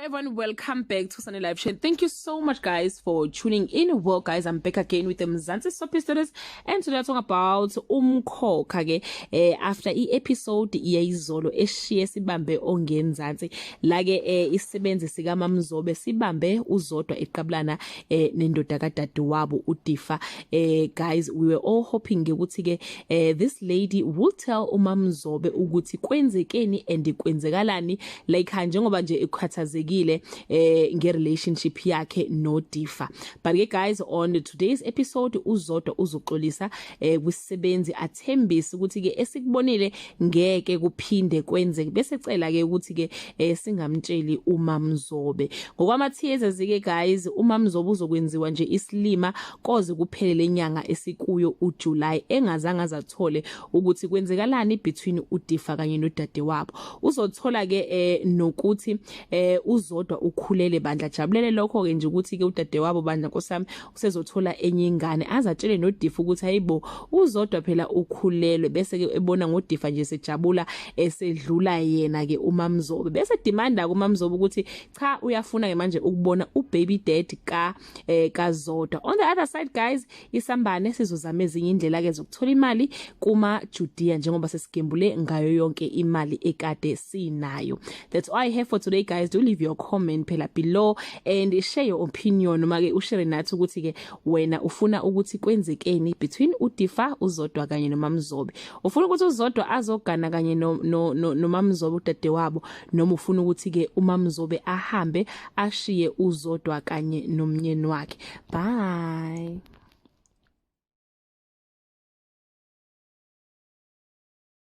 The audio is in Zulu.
Everyone, welcome back to Sunday Live Show. Thank you so much, guys, for tuning in. Well, guys, I'm back again with the Mzansi Soapy Stories, and today I'm talking about Umkhokha ke after i-episode yayizolo eshiye sibambe ongenzansi la ke isisebenzi sika Mamzobe sibambe uZodwa eqabulana nendoda kadadewabo uDifa. Guys, we were all hoping ke ukuthi ke this lady will tell uMamzobe ukuthi kwenzekeni and kwenzekalani, like njengoba nje ekhathazekile nge-relationship yakhe noDifa. But ke guys, on today's episode uZodwa uzoxolisa kwisisebenzi, athembise ukuthi ke esikubonile ngeke kuphinde kwenzeke, bese cela ke ukuthi ke singamtsheli uMamzobe. Ngokwama teasers ke guys, uMamzobe uzokwenziwa nje isilima koze kuphele lenyanga esikuyo uJuly, engazange azathole ukuthi kwenzekalani between uDifa kanye nodadewabo. Uzothola ke nokuthi uZodwa ukhulele bandla, jabulele lokho ke nje ukuthi ke udadewabo bandla, nkosami, usezothola enye ingane, azatshele noDifa ukuthi hayibo, uZodwa phela ukhulelwe, bese ke ebona ngoDifa nje sejabula esedlula yena ke uMamzobe, bese demanda kuMamzobe ukuthi cha, uyafuna ke manje ukubona ubaby dad ka kaZodwa. On the other side, guys, isambane sizozama ezinye indlela ke zokuthola imali kuma Judea, njengoba sesigembule ngayo yonke imali ekade sinayo. That's all I have for today, guys. Do leave your comment phela below and share your opinion, noma ke ushare nathi ukuthi ke wena ufuna ukuthi kwenzekeni between uDifa, uZodwa kanye noMamzobe. Ufuna ukuthi uZodwa azogana kanye no no noMamzobe udadewabo, noma ufuna ukuthi ke uMamzobe ahambe ashiye uZodwa kanye nomnyeni wakhe? Bye.